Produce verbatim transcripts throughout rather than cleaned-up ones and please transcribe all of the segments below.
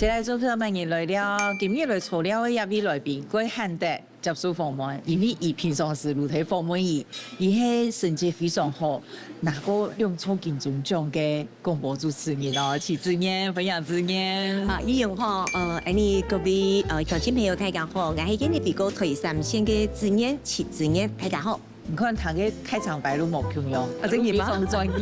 大家做客，歡迎來了。今日來坐了个這位來賓，蓋罕得接受訪問，因為佢平常時就係訪問佢，佢係成績非常好，拿過兩座金鐘獎个廣播主持人哦，徐智念，歡迎智念。好，一勇好，呃，恁呢各位呃鄉親朋友大家好，𠊎係今日比較台三線个智念，徐智念，大家好。 你看佢个開場白都無共樣，啊，真个嗎？非常專業。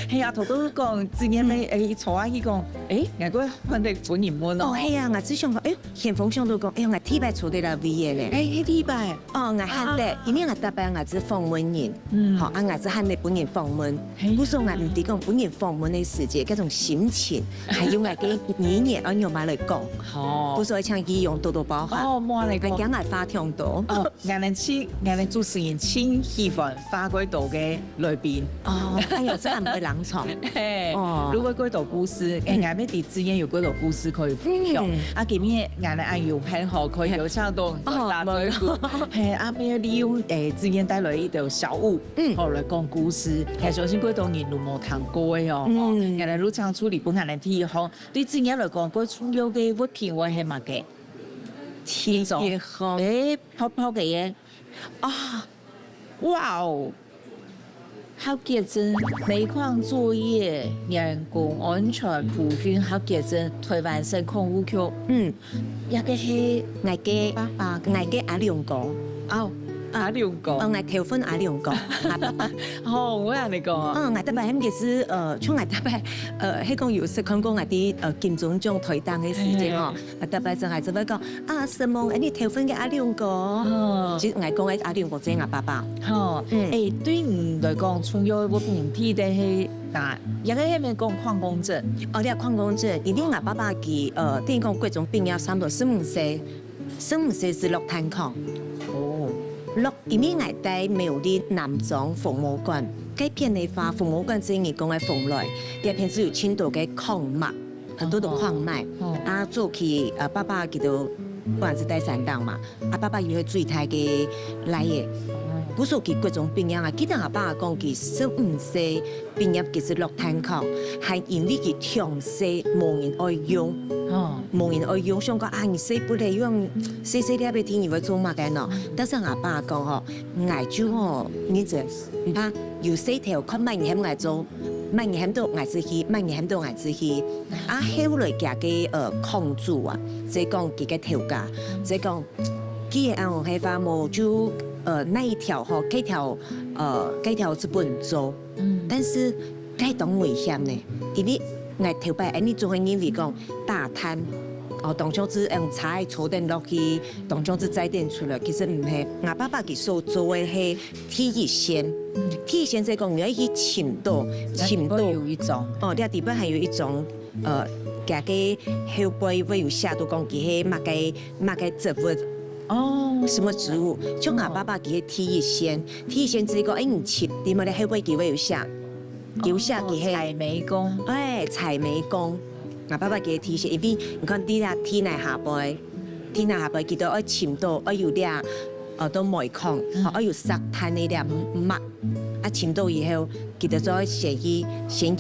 係啊，頭拄講，今年个，誒，坐下去講，誒，𠊎个換得分人問哦。哦，係啊，𠊎只想講，誒，先鋒想到講，誒，𠊎第一擺坐在這位个呢。誒，係第一擺。哦，𠊎罕得，啊。因為𠊎逐擺𠊎只訪問人，嗯。好，啊，𠊎只罕得分人訪問。嘿。故所𠊎毋知講分人訪問个時節，該種心情，還有𠊎个語言，愛仰般來講。哦。故所請佢用多多包涵。哦，莫來講。𠊎驚𠊎話忒多。哦。 𠊎等盡，𠊎等主持人盡喜歡話蓋多个來賓。哦，哎喲，這還毋會冷場。嘿，哦。如果蓋多故事，誒，嗯。𠊎等知智念有蓋多故事可以分享。嗯。啊，今日𠊎等恁有緣吼，可以邀請到哦，大嘴哥。無。嘿，啊，愛利用，誒，智念帶來一條小物，嗯。好，來講故事。𠊎相信蓋多人都無聽過个哦。嗯。𠊎等入場處理分𠊎等第一項，對智念來講，蓋重要个物品會係麼个？第一項。誒，泡泡个耶。 啊，哇哦！合格證、煤礦作業、員工安全培訓合格證、台灣省礦務局。嗯。這个係𠊎个，爸爸个。𠊎个阿良哥。哦，阿良哥。哦，𠊎頭份阿良哥，𠊎爸爸。哦，𠊎恁呢講啊。嗯，𠊎逐擺喊佢係，呃，像𠊎逐擺，呃，係講有時看過𠊎在，呃，金鐘獎台頂个時節吼，嘿。 啊，逐擺正還係會講，啊，承蒙，誒，你頭份个阿良哥，哦。其實𠊎講个阿良哥，就係𠊎爸爸。吼，嗯。誒，對你來講，重要个物品，第一个係哪，這个係毋係講礦工證？哦，對啊，礦工證，因為𠊎爸爸佢，呃，等於講國中畢業差不多十五歲，十五歲就落炭礦。哦。落，因為𠊎在苗栗南庄紅毛館，該片个話，紅毛館就係人講个蓬萊，該片就有盡多个礦脈。 很多的礦脈。哦。啊，早期，呃，爸爸佢兜，毋管係在山頂嘛，啊，爸爸又係最大个倈仔。哦。故所佢國中畢業啊，記得𠊎爸講佢十五歲畢業，佢就落炭礦，還因為佢忒細，無人愛用。哦。無人愛用，想講啊，你細不咧用，細細粒个天，你會做麼个呢？嗯。但是𠊎爸講吼，𠊎就吼，你這，你看，有事頭，看麼人喊𠊎做， 麼人喊到𠊎就去，麼人喊到𠊎就去。啊，後來佢个，呃，礦主啊，就講佢个頭家，就講，既然恁樣个話，無就，呃，哪一條吼，該條，呃，該條就分你做。嗯。但是，該當危險呢，因為𠊎頭擺恁樣總係認為講打炭，哦，當像係用柴坐等落去，當像係載等出來，其實毋係。𠊎爸爸佢所做个係 第一線，嗯。第一線就係講你愛去尋到，尋到。該底背有一種。哦，你底背還有一種，呃，佢个後背會有寫到講佢係麼个，麼个植物。哦。什麼植物？像𠊎爸爸佢係第一線，第一線就係講，誒，你尋，你們个後背佢會有寫，有寫佢係。哦，採煤工。誒，採煤工。𠊎爸爸佢係第一線，因為你看，你啊，地泥下背， 地泥下背，佢兜愛尋到，愛有這，呃，到煤礦，嗯。吼，愛有石炭个這脈，啊，尋到以後，佢兜就愛先去，先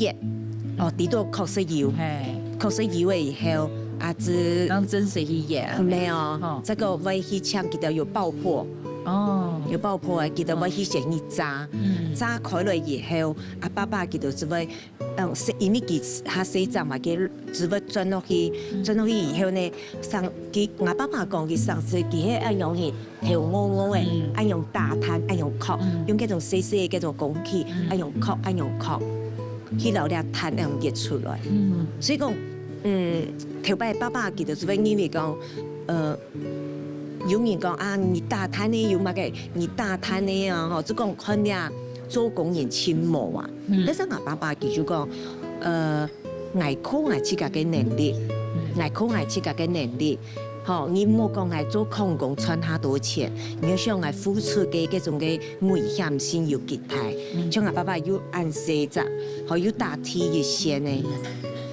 挖，哦，知道確實有，嘿。確實有了以後，啊，就當真實去挖啊。毋係哦，吼。這个會去請佢兜有爆破，哦。有爆破个，佢兜會去先去炸，嗯。炸開來以後，啊，爸爸佢兜就會 嗯，係因為佢較細隻嘛，佢就會鑽落去，嗯。鑽落去以後呢，上，佢，𠊎爸爸講，佢上次佢係恁樣去，頭臥臥个，嗯。恁樣打炭，恁樣敲，嗯。用該種細細个該種工具，嗯。恁樣敲，恁樣敲，去摎這炭恁樣挖出來。嗯。所以講，嗯，頭擺爸爸佢就係會認為講，呃， 有人講啊，你打炭个有麼个？你打炭个啊，吼，就講看你啊，做工人盡無啊。嗯。但是𠊎爸爸佢就講，呃，𠊎靠𠊎自家个能力，嗯。𠊎靠𠊎自家个能力。吼，你莫講𠊎做礦工賺較多錢，你愛想𠊎付出个該種个危險性有幾大。嗯。像𠊎爸爸又恁細隻，吼，又打第一線个。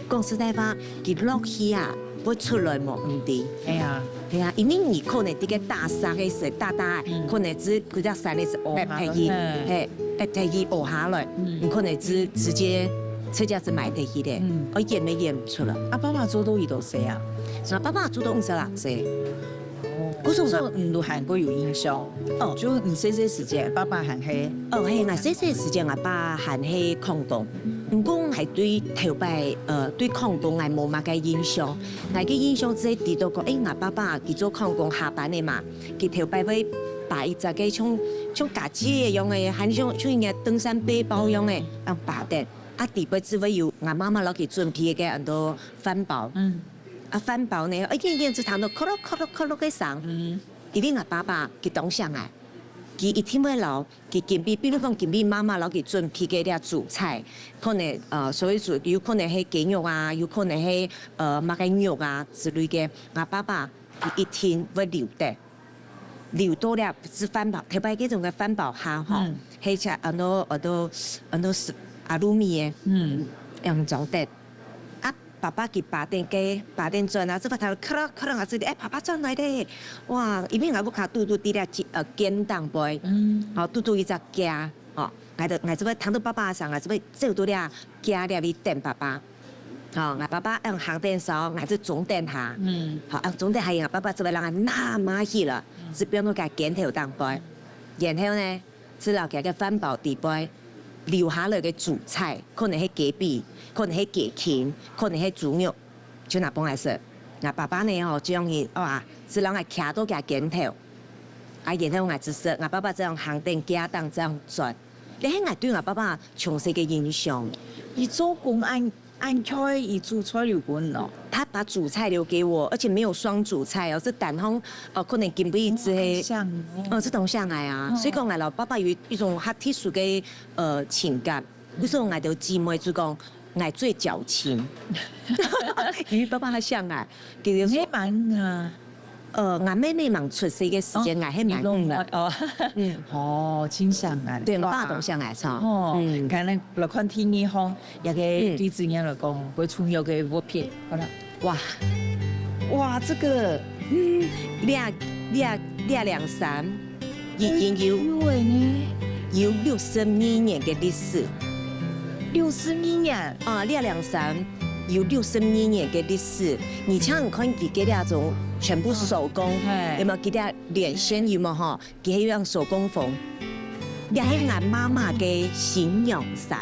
講實在話，佢落去啊， 會出來無？毋知。係啊。係啊，因為你可能在該打石个時，打打，嗯。可能係該隻山个時，哦，跌下去，好，嘿。嘿，跌下去，哦，下來，嗯。你可能係直接直接就賣忒去咧，嗯。愛演也演毋出了。啊，爸爸做到幾多歲啊？啊，爸爸做到五十六歲。哦，故所，故所你都還過有印象？哦。就你細細時節，爸爸還係？哦，係，𠊎細細時節，𠊎爸還係礦工。毋過𠊎對頭擺，呃，對礦工𠊎無麼个印象。𠊎个印象只係知道講，誒，𠊎爸爸佢做礦工下班个嘛，佢頭擺會揹一隻个像，像家私个樣个，還像，像人家登山背包樣个，恁揹等。 啊，底背只會有𠊎媽媽摎佢準備个恁多飯包。嗯。啊，飯包呢，一件一件就聽到咯咯咯咯咯个聲。嗯。因為𠊎爸爸佢當惜𠊎，佢一定會摎佢今晡，比如講今晡媽媽摎佢準備个這主菜，可能，呃，所以說有可能係雞肉啊，有可能係，呃，麼个肉啊之類个，𠊎爸爸佢一定會留等。 留到這隻飯包，頭擺該種个飯包下吼，嗯。係隻恁多，恁多，恁多係阿魯米个，嗯。恁樣裝等。啊，爸爸佢揹等該，揹等轉啊，這個頭咯咯咯咯，啊，這個，哎，爸爸轉來咧。哇，因為𠊎屋下堵堵在這，呃，肩頂背，嗯。吼，堵堵一隻架，吼，𠊎就，𠊎就會聽到爸爸个聲，𠊎就會走到這架這位等爸爸。 吼，𠊎爸爸恁樣行等時，𠊎就裝等下。嗯。吼，恁樣裝等下，𠊎爸爸就會摎𠊎拿嘛去了，嗯。就放到佢肩頭頂背。然後呢，就摎佢个飯包底背留下來个主菜，可能係雞髀，可能係雞胸，可能係豬肉，就拿分𠊎食。𠊎爸爸呢，吼，這樣去，哇，就摎𠊎擎到佢肩頭。啊，然後𠊎就食，𠊎爸爸這樣行等架頂這樣轉。這係𠊎對𠊎爸爸從細个印象。佢做工恁 恁𤸁，佢煮菜留分你哦。他把主菜留給我，而且沒有雙主菜哦，係單項，呃，可能今晡日只係，哦，恁惜哦。哦，係當惜𠊎啊。哦。所以講，𠊎摎爸爸有一種較特殊个，呃，情感。故所𠊎兜姊妹就講，𠊎最矯情。因為爸爸較惜𠊎，其實你係滿啊。 呃，𠊎妹妹吂出世个時間，哦，𠊎係滿月啦。哦，嗯。哦，真惜𠊎。對，𠊎爸當惜𠊎，哦。哦，嗯。看來來看第二項，這個，嗯。對子燕來講，會重要个物品，好了。哇。哇，這個。嗯，這，這，這領衫，已經有，有个呢。有六十二年个歷史。六十二年？啊，這領衫有六十二年个歷史。 你像你看佢个這種全部手工，哦，嘿。有無？佢个領先有無吼？佢係用手工縫。這係𠊎媽媽个新娘衫。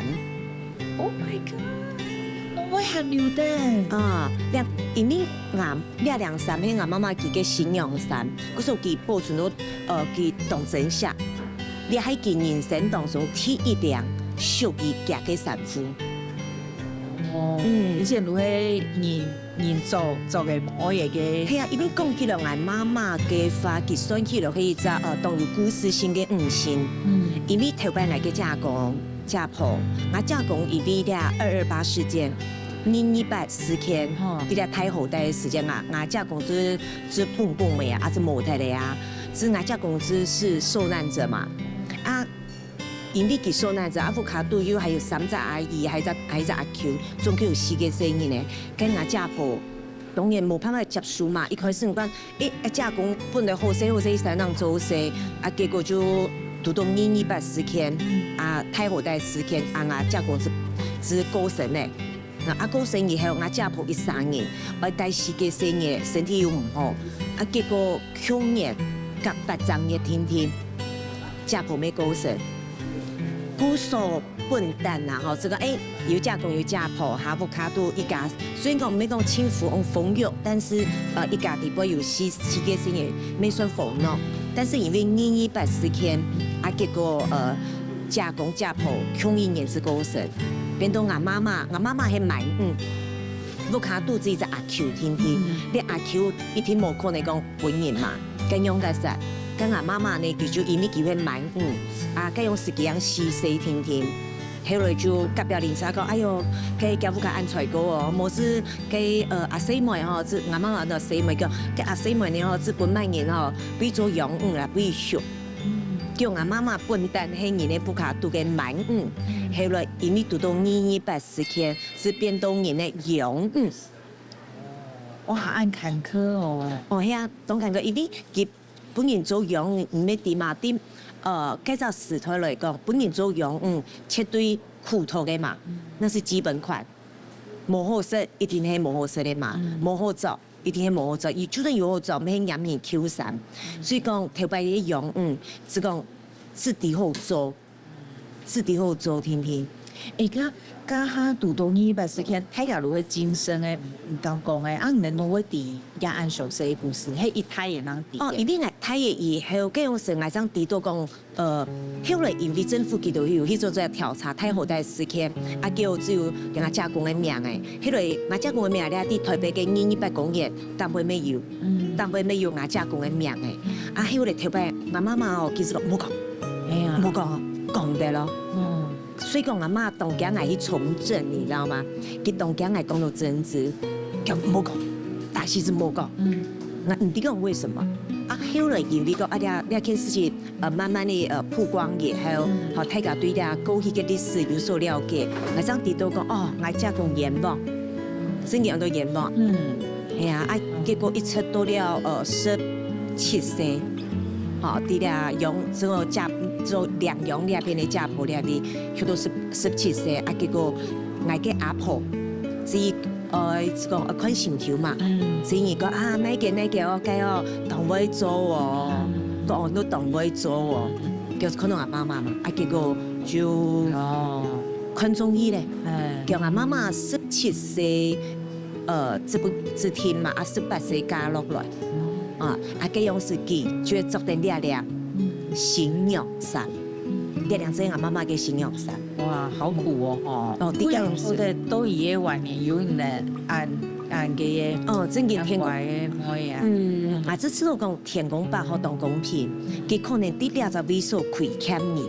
Oh my god！我還留等。啊，這，因為𠊎，這領衫係𠊎媽媽佢个新娘衫，故所佢保存到，呃，佢當珍惜。這係佢人生當中第一領屬於佢个衫褲。哦，嗯。以前都係人 人做，做个無愛个。係啊，因為講起來，𠊎媽媽个話，佢算起來係一隻，呃，當有故事性个女性。嗯。因為頭擺𠊎个姐公、姐婆，𠊎姐公因為這二二八事件，二二八事件，吼。在這大河底个時間啊，𠊎姐公係，係蹦蹦个啊，還係無忒个啊，係𠊎姐公係，係受難者嘛。啊， 因為佢受難者，啊，屋下肚又還有三隻阿姨，還有一隻，還有一隻阿舅，總共有四個細人呢。該𠊎姐婆當然無辦法接受嘛。一開始𠊎講，誒，阿姐公本來好勢好勢，一儕人做事，啊，結果就堵到二二八事件，啊，大火大事件，啊，𠊎姐公係，係過身呢。 啊，過身以後，𠊎姐婆一儕人，愛帶四個細人，身體又毋好，啊，結果去年甲八正月定定，姐婆乜過身。故所本旦啊，吼，這個，誒，有姐公有姐婆，下屋下肚一家，雖然講毋係講親屬恁風月，但是，呃，一家底背有四，四個細人，乜算和樂。但是因為二二八事件，啊，結果，呃， 姐公姐婆共一年係過身，變到𠊎媽媽，𠊎媽媽係滿女，屋下肚只一隻阿舅定定，嗯。該阿舅一定無可能講分人嘛，該仰結煞？該𠊎媽媽呢，佢就因為佢係滿女，啊，該樣時間死勢定定，後來就隔壁鄰舍講，哎喲，該，該屋下恁衰過哦，無係該，呃，阿細妹吼，係𠊎媽媽个細妹講，該阿細妹呢吼，係分滿人吼，分做養女啦，分畜。 叫𠊎媽媽本旦係人个屋下肚个滿女，後來因為堵到二二八事件，係變到人个養女。哇，恁坎坷哦！哦，係啊，當坎坷，因為佢分人做養女，毋係知嘛，對，呃，該隻時代來講，分人做養女，絕對普通个嫲，該係基本款。無好食，一定係無好食个嫲；無好著，一定係無好著。佢就算有好著，乜係仰人求生。所以講，頭擺个養女，就講，係知好做，係知好做定定。欸，該，該下堵到二二八事件，大家都會精神个，毋敢講个，啊，你等都會知這恁詳細个故事，係一代人人知个。哦，一定係大个以後，該樣時𠊎正知道講，呃，後來因為政府佢都有去做這調查，大火大事件，啊，結果只有𠊎姐公个名个。後來𠊎姐公个名咧，在台北个二二八公園，當會乜有，當會乜有𠊎姐公个名个。啊，後來頭擺，𠊎媽媽哦，其實講，莫講，哎呀，莫講，講毋得咯。嗯。 所以講阿媽當驚𠊎去從政，你知道嗎？佢當驚𠊎講到政治，講莫講，但是係莫講。嗯。𠊎毋知講為什麼。啊，後來因為講啊，這這件事情，呃，慢慢的呃曝光以後，嗯，好，大家對這過去个歷史有所了解，𠊎正知道講，哦，𠊎姐公冤枉，真个安到冤枉。嗯。係啊，啊，結果一直到了呃十七歲，好，在這養這个家做領養這片个家婆這位，去到十十七歲，啊，結果𠊎个阿婆，係呃，係講呃看心頭嘛，嗯，所以講啊，哪个哪个哦，該哦，當會做哦，嗯，講都當會做哦，就是看到阿媽媽嘛，啊，結果就哦，看中意咧，哎，叫阿媽媽十七歲，呃，這不這天嘛，啊，十八歲嫁落來，啊，啊，該樣時佢就會著等這領新娘衫。 這領正阿媽媽个新娘衫。哇，好苦哦，吼。哦，的確係。為什麼都一夜晚年有人恁恁个哦，真个天公。乖个妹啊。嗯，啊，這次我講天公伯吼當公平，佢可能在這隻位所虧欠你，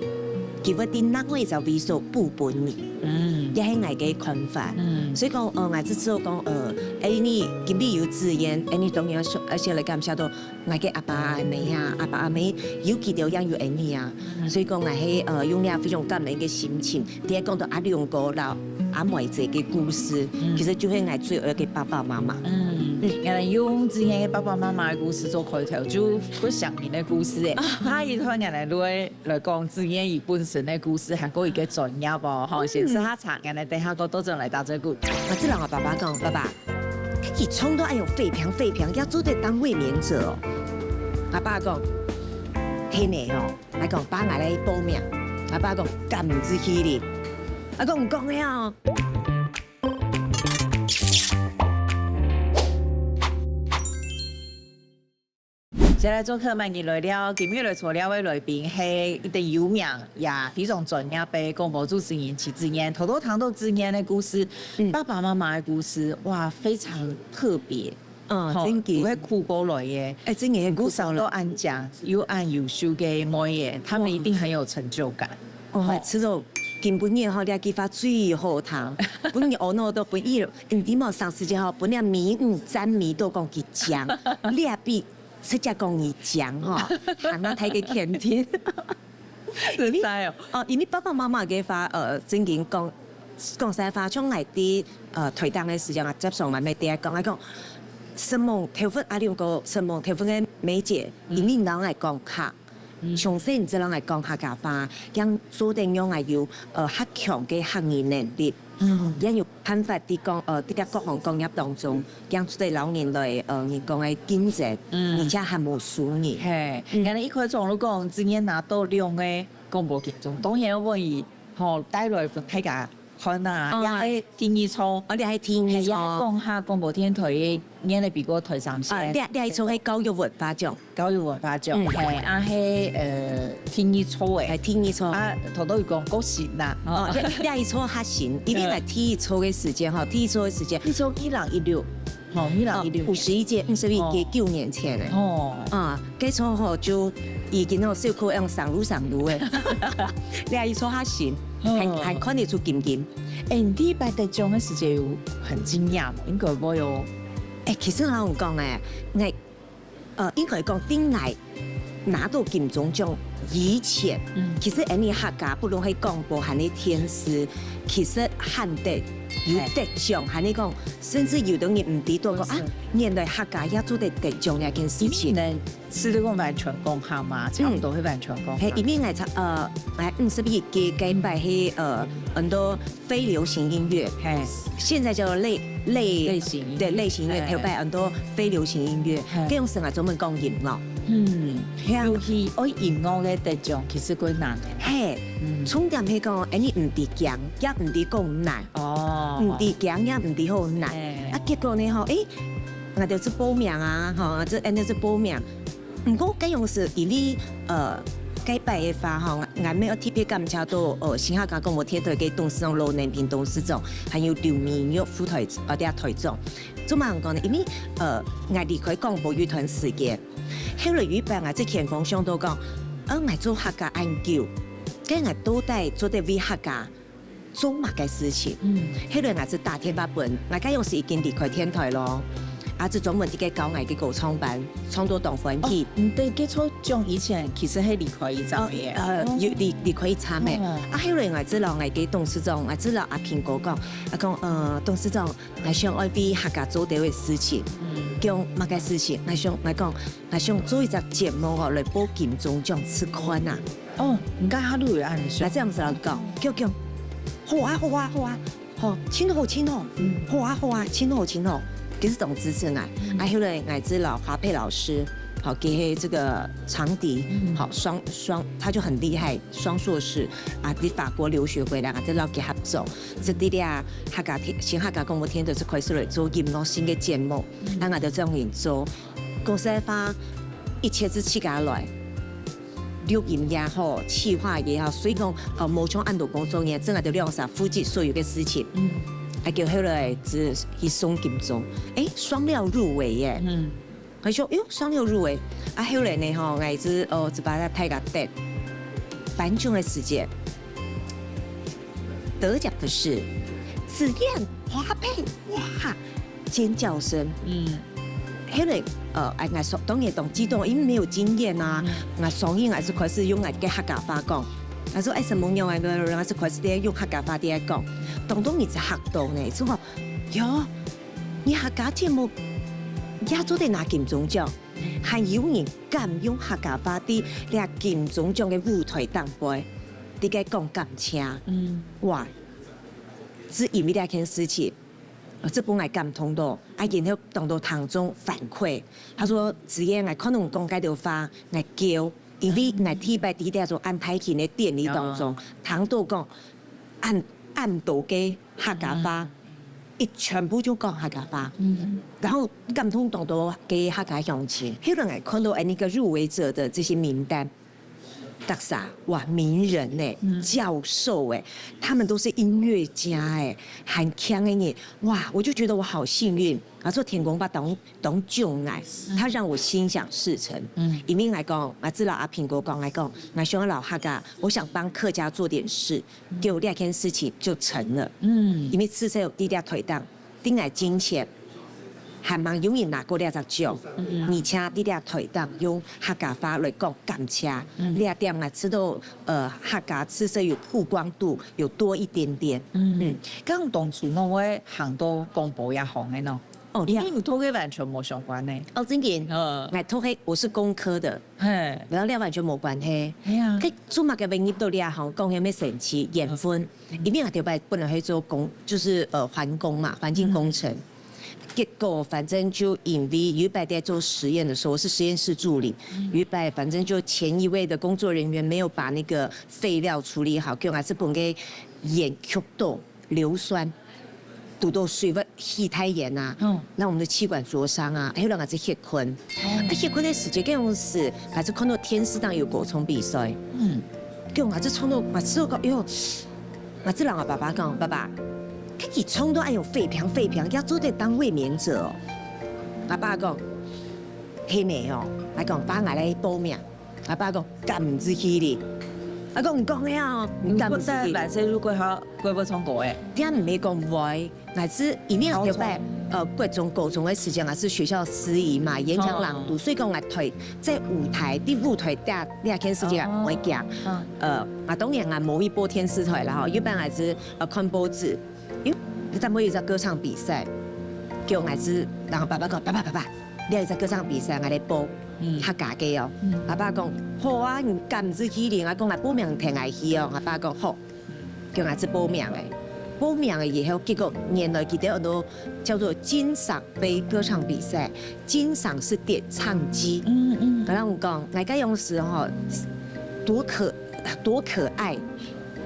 佢會在另外一隻位所補分你。嗯，這係𠊎个看法。嗯，所以講，呃，𠊎這次我講，呃，哎，你今日有資源，哎，你當然要說，而且來感謝到 𠊎个阿爸阿姆啊，阿爸阿姆有佢兜也有恩你啊。所以講，𠊎係呃用這非常感恩个心情，在講到阿龍哥摎阿妹姐个故事，其實就係𠊎最愛个爸爸媽媽。嗯，原來用之前个爸爸媽媽个故事做開頭，就不想你个故事誒。下一段原來來來講之前佢本身个故事，還過一個專業哦，吼，先試下茶，原來等下過多轉來打嘴鼓。啊，這人啊，爸爸講，爸爸， 佢唱到哎喲飛平飛平，也做得當衛冕者哦。阿爸講，係呢哦，𠊎講爸，𠊎來報名。阿爸講，敢毋知去哩？阿公講个哦。接下來做客，歡迎來了，今日來坐了个來賓係一個有名也非常專業个廣播主持人徐子彥。頭頭聽到子彥个故事，嗯，爸爸媽媽个故事，哇，非常特別。嗯，吼，真个。有个苦過來个，哎，真个很苦過來。故事都恁靚，又恁優秀个妹仔，他們一定很有成就感。哦，吼，這種今晡日吼，這句話最好聽。本日哦，喏，都本日，你知無，上時節吼，本日美女讚美都講佢靚，你也比 直接講你講吼，還較大个肯定。實在哦。哦，因為爸爸媽媽个話，呃，正經講，講實話，像𠊎在呃台東个時間啊，接上嘛，乜在講，𠊎講，承蒙頭份阿龍哥，承蒙頭份个梅姐，因為𠊎愛講客，從細你知道愛講客家話，這樣做得讓𠊎有呃較強个客語能力。 嗯，也有辦法在講，呃，在這各行各業當中，讓出來老人來，呃，人講个競爭，嗯，而且還無輸贏。嘿，嗯，原來一開始你講，今年拿到兩個廣播金鐘，當然要問你，吼，帶來分大家看啊，哦，也係第二座，哦，你係第二座。嘿，也係講下廣播電台个，原來比過台上線。啊，你你係做个教育文化獎。 教育文化獎，嗯，嘿，啊，係，呃，第二座个。係第二座。啊，頭頭有講過新啦，吼。哦，這這一座較新，因為來第一座个時間吼，第一座个時間，你說二零一六，吼，二零一六，哦，五十一屆，五十一屆，哦，九年前个。哦。啊，該座吼就已經吼小可用上路上路个，這一座較新，還還看得出金金。哎，你第一擺得獎个時間有很驚訝嗎？應該會哦。哎，其實我同你講哎，𠊎 呃，應該講，對𠊎拿到金鐘獎以前，其實𠊎俚客家不論係廣播還係電視，其實罕得有得獎，還係講，甚至有个人毋知道講啊，原來客家也做得得獎這件事情。 係你講完全講客嘛，差不多係完全講客。係，因為𠊎差，呃，𠊎五十一屆該擺係，呃，很多非流行音樂，係，現在叫類，類，類型音樂。對，類型音樂，係，頭擺很多非流行音樂，係，該種時𠊎專門講音樂。嗯，係啊。尤其愛音樂个得獎，其實較難个。係，重點係講，哎，你毋知驚，也毋知講難，哦，毋知驚，也毋知好難。係。啊，結果呢，吼，哎，𠊎兜就報名啊，吼，就恁樣就報名。 毋過，該樣時因為，呃，該擺个話吼，𠊎乜愛特別感謝到，呃，新客家廣播電台个董事長羅南平董事長，還有劉明玉副台，呃，這台長。做麼个講呢？因為，呃，𠊎離開廣播有一段時間，後來有一擺𠊎在天光想到講，呃，𠊎做客家恁久，該𠊎到底做得為客家 做麼个事情。嗯，後來𠊎就打電話分，𠊎該樣時已經離開電台咯，啊，就專門在該教𠊎个歌唱班，唱到當歡喜。哦，你對該做獎以前其實係離開一站个。呃，有離，離開一站个。啊，後來𠊎就摎𠊎个董事長，𠊎就摎阿平哥講，啊講，呃，董事長，𠊎想愛為客家做兜个事情。講麼个事情？𠊎想，𠊎講，𠊎想做一隻節目哦，來報金鐘獎試看啊。 哦，你看他錄有按理說。來這樣子來講，叫叫，好啊好啊好啊，好，真好真好，嗯，好啊好啊，真好真好，其實當支持𠊎。啊，後來𠊎知摎華佩老師，好，佢係這個長笛，好，雙雙，他就很厲害，雙碩士啊，在法國留學回來，啊，就摎佢合作，這裡啊，客家電，新客家廣播電台就開始來做音樂性个節目，啊，𠊎就這樣子做，講實在話，一切係自家來。 錄音也好，企劃也好，所以講，呃，無像恁多工作人員，真个就兩儕負責所有个事情。嗯，啊，結果後來就去送金鐘，哎，雙料入圍耶。嗯，𠊎想，哎喲，雙料入圍，啊，後來呢，吼，𠊎係，哦，一把大家得頒獎个時節，得獎的是子燕、華佩，哇！ 尖叫聲。嗯，後來，呃，哎，𠊎說，當然當激動，因為沒有經驗啊，𠊎所以𠊎就開始用𠊎个客家話講。𠊎說，哎，什麼樣啊？𠊎就開始在用客家話在講，當多人就嚇到呢，就講，喲，你客家節目也做得拿金鐘獎，還有人敢用客家話在這金鐘獎个舞台頂背，在該講感謝，嗯，哇，就因為這件事情。 呃，這分𠊎感動到，啊，然後當多聽眾反饋，他說，子燕，𠊎看到你講該兜話，𠊎噭，因為𠊎第一擺在這種恁大型个典禮當中，聽到講恁，恁多个客家話，一全部就講客家話，然後感動當多个客家鄉親。後來𠊎看到，哎，那個入圍者的這些名單， 大家，哇，名人呢，教授哎，他們都是音樂家哎，還強的人，哇，我就覺得我好幸運，啊，做天公伯當，當重愛，他讓我心想事成。嗯，因為來講，啊，知道阿平哥講來講，來想要老客家，我想幫客家做點事，就這件事情就成了。嗯，因為自細有低調腿當， 定來金錢，還蠻容易拿過這隻獎，而且在這台當用客家話來講感謝，這點𠊎知道，呃，客家知識有曝光度，有多一點點。嗯，嗯，剛當初哪會行到廣播這行个呢？哦，你看，你讀个完全無相關呢。哦，真的，呃，𠊎讀个我是工科的，嘿，然後這完全無關係。哎呀，該做麼个會入到這行？講起乜神奇，緣分。 因為𠊎頭擺本來係做工，就是呃環工嘛，環境工程。結果反正就因為有一擺在做實驗的時候，我是實驗室助理，有一擺反正就前一位的工作人員沒有把那個廢料處理好，結果還係分該煙吸到硫酸，堵到水分氣太嚴啊，嗯，讓我們的氣管灼傷啊，還有兩個是血坤。啊，血坤的時節，這種事，還是看到電視上有歌唱比賽，嗯，結果𠊎就唱到，𠊎就講，哎喲， 𠊎就摎𠊎爸爸講，爸爸，該佢唱到恁樣飛平飛平，也做得當衛冕者哦。𠊎爸講，係呢哦，𠊎講，爸，𠊎來報名。𠊎爸講，敢毋知去哩？𠊎講，你講个哦，你敢毋知去？你本來來這路過好，過會唱歌誒。這毋係講會， 𠊎係一年後擺，呃，國中、高中个時間，𠊎係學校司儀嘛，演講朗讀，所以講𠊎在舞台、在舞台底這件事情𠊎毋會驚。呃，𠊎當然𠊎某一波電視台啦吼，一般𠊎係呃看報紙，因為當尾有一隻歌唱比賽，叫𠊎係，然後爸爸講，爸爸爸爸，這有一隻歌唱比賽，𠊎來報，客家个哦。爸爸講，好啊，你敢毋使去哩？𠊎講𠊎報名聽𠊎去哦。𠊎爸講好。 叫𠊎去報名个。報名个以後，結果原來佢兜安到叫做金賞杯歌唱比賽，金賞是點唱機。嗯嗯。𠊎同你講，𠊎該當時吼，多可多可愛。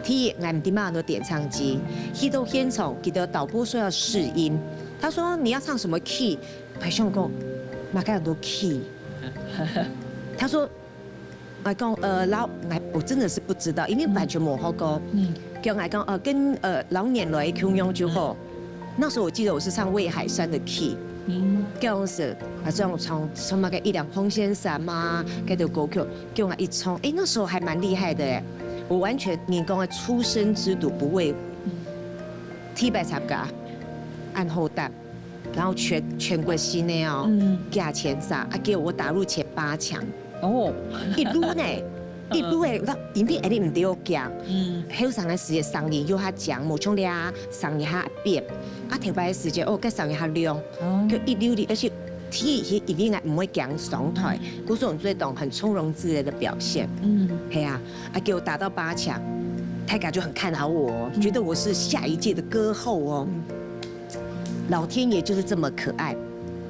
第一，𠊎毋知麼个安到點唱機，去到現場，佢兜導播說要試音，他說你要唱什麼key，𠊎想講，麼个安到key？他說 𠊎講，呃，老，𠊎，我真的是不知道，因為完全無學過。嗯。叫𠊎講，呃，跟，呃，老年來共樣就好。那時候我記得我是唱魏海珊的key。嗯。叫𠊎係，啊，這樣唱，唱那個一輛紅線衫嘛，該條歌曲，叫𠊎一唱，誒，那時候還蠻厲害的誒。我完全，你講个初生之犢不畏虎，第一擺參加，恁好膽。 然後全，全國性个哦，嗯。加前三，啊，叫𠊎打入前八強。哦。一路呢，一路誒，𠊎因為𠊎兜毋知愛講，嗯。後生个時節聲音又較強，無像這聲音較扁，啊，頭擺个時節，哦，該聲音較亮，哦。就一流哩，而且第一，因為𠊎毋會驚上台，故所做得當很從容自在的表現。嗯。係啊，啊，叫𠊎打到八強，大家就很看好我哦，覺得我是下一屆的歌后哦。 老天爺就是這麼可愛，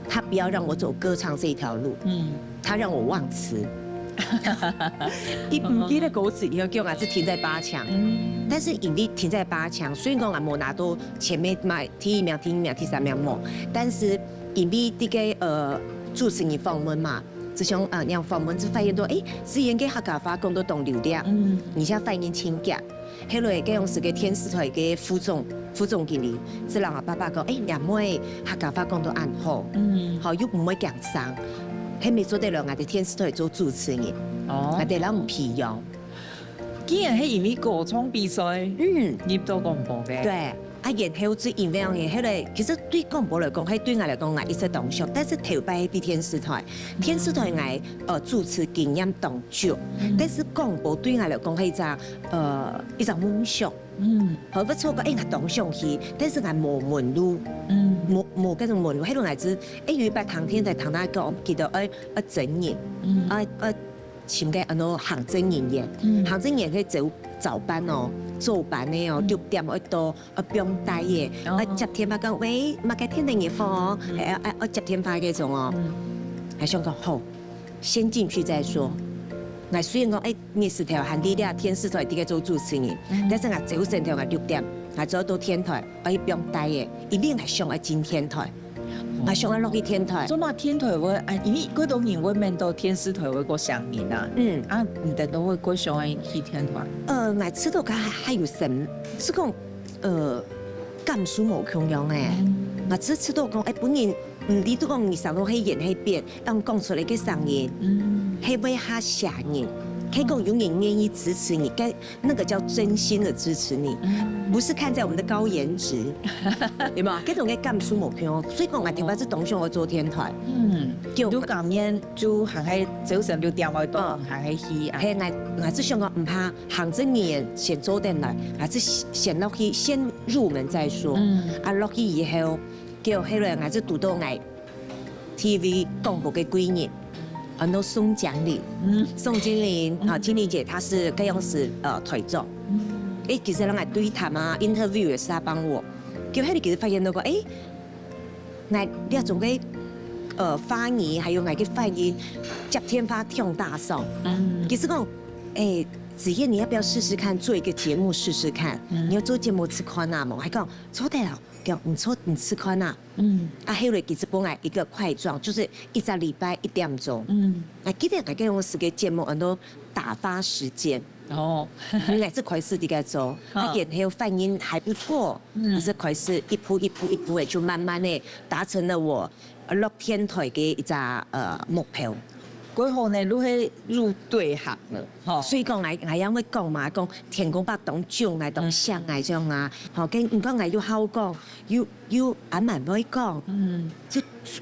他不要讓我走歌唱這一條路，嗯。他讓我忘詞。佢毋記得歌詞以後，叫𠊎係停在八強。嗯。但是因為停在八強，雖然講𠊎無拿到前面嘛，第一名、第二名、第三名無，但是因為這個，呃，主持人訪問嘛，就像，呃，恁樣訪問就發現到，誒，思燕个客家話講到當流利，嗯。而且發音清潔。 後來該當時个電視台个副總，副總經理，就同𠊎爸爸講，誒，若妹客家話講到恁好，嗯。吼，又毋會驚生，係毋係做得來𠊎兜電視台做主持人？哦。𠊎兜摎你培養。竟然係因為歌唱比賽，嗯。入到廣播个。對，啊，然後就因為恁樣，後來其實對廣播來講，係對𠊎來講，𠊎一直當想，但是頭擺係在電視台，電視台𠊎，呃，主持經驗當少，嗯。但是廣播對𠊎來講係一隻 呃，一隻夢想。嗯。好，毋錯个，誒，𠊎當想去，但是𠊎無門路，嗯。無，無該種門路。迄陣𠊎只，誒，有一擺聽電台聽到講，記得愛，愛徵人，嗯。愛，愛尋个安到行政人員，嗯。行政人員去早，早班哦，早班个哦，嗯。六點愛到，愛放低个，哦。愛接電話講，喂，麼个電台你好哦，嗯。誒，愛，愛接電話該種哦。嗯。還想講，好，先進去再說。𠊎雖然講，誒， 日時頭還在這電視台底下做主持人，嗯。但是𠊎朝晨頭𠊎六點，𠊎就愛到電台，愛去放低个，一定𠊎想愛進電台，𠊎想愛落去電台。做麼電台會，啊，因為幾多人會面到電視台會過想人啊？嗯。啊，你等都會過想愛去電台？呃，𠊎知道佢還，還有什，係講，呃，感受無共樣誒。嗯。𠊎只知道講，誒，本人 毋知都講你想到係圓係扁，但講出來个聲音，嗯。係會較嚇人。可以講有人願意支持你，該，那個叫真心的支持你，嗯。不是看在我們的高顏值，有沒有？這種个感受無共樣，所以講𠊎頭擺係當想愛做電台，嗯。就，就甘願就還係朝晨六點愛到，嗯。還係去啊。係，𠊎，𠊎係想講毋怕，行政人員先做等來，還係先落去，先入門再說。嗯。啊，落去以後， 叫後來𠊎就堵到𠊎T V廣播个貴人，安到宋江玲，嗯。宋金玲，嗯。啊，金玲姐她是該央時，呃，台長。嗯。誒，其實人來對談啊，interview也是她幫我。叫後來其實發現到講，誒，𠊎這種个，呃，發音，還有𠊎个發音，接電話挺大聲。嗯。其實講，誒，子燕，你要不要試試看做一個節目試試看？嗯。你要做節目試看啊無？還講，做得啊，講，你做，你試看啊。 嗯。啊，後來佢就分𠊎一個塊狀，就是一隻禮拜一點鐘。嗯。啊，記得𠊎該央時个節目安到打發時間。哦。𠊎就開始在該做，啊，哦。然後反應還不錯，嗯。就開始一步一步一步的，就慢慢的達成了我，呃，落電台个一隻，呃，目標。過後呢，就係入對行了，吼。所以講，𠊎，𠊎也會講嘛，講天公伯當重，𠊎當惜𠊎這樣啊，吼，跟你講，𠊎又好講，又，又還蠻會講，嗯，就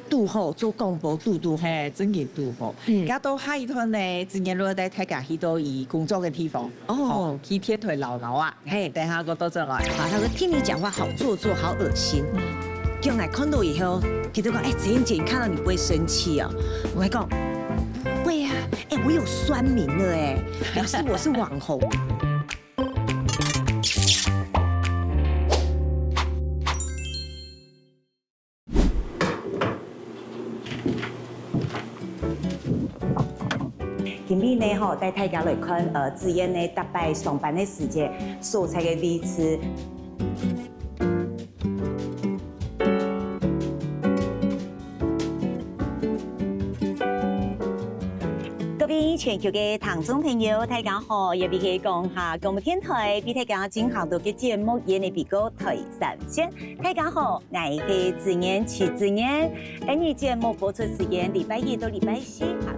堵好，做廣播堵堵好。嘿，真个堵好。嗯，該到下一段呢，今年就帶大家去到佢工作个地方，哦，吼，去電台尞尞啊。 嘿，等下過倒轉來。好，他說聽你講話好做作，好噁心。嗯，叫𠊎看到以後，佢就講，哎，陳燕姐，你看到你不會生氣哦？我還講，不會啊，哎，我有酸民了哎，表示我是網紅。 今晡日呢，吼，帶大家來看，呃，子燕呢，逐擺上班个時節所在个位置。各位全球个聽眾朋友，大家好，這位係講客廣播電台，為大家進行到个節目，今晡日比較台三線。大家好，𠊎係子燕，徐子燕。今晡日節目播出時間，禮拜一到禮拜四下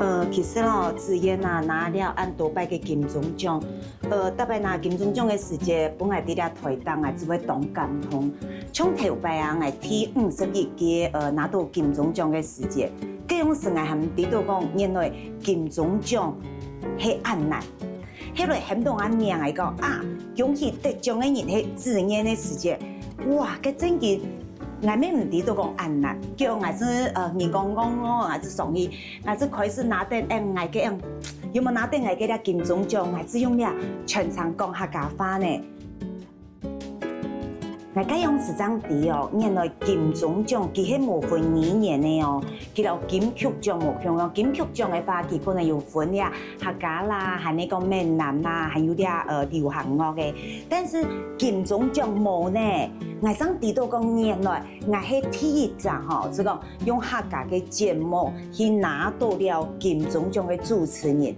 呃，其實咯，子燕啊，拿了恁多擺个金鐘獎，呃，逐擺拿金鐘獎个時節，分𠊎在這台頂啊，就會當感動。像頭擺啊，𠊎第五十一屆，呃，拿到金鐘獎个時節，該央時𠊎還毋知道講，原來金鐘獎係恁難。 後來喊到𠊎名來講啊，恭喜得獎个人係子燕个時節，哇，該正經𠊎乜毋知道講恁難，叫𠊎係，呃，耳公戇戇，𠊎係上去，𠊎係開始拿等，哎，𠊎个，有無拿等𠊎个這金鐘獎，𠊎係用這全程講客家話呢。 𠊎該央時正知哦，原來金鐘獎佢係無分語言个哦，佢摎金曲獎無共樣。金曲獎个話，佢可能有分這客家啦，還有講閩南啦，還有這，呃，流行樂个。但是金鐘獎無呢，𠊎正知道講原來𠊎係第一隻吼，係講用客家个節目去拿到了金鐘獎个主持人。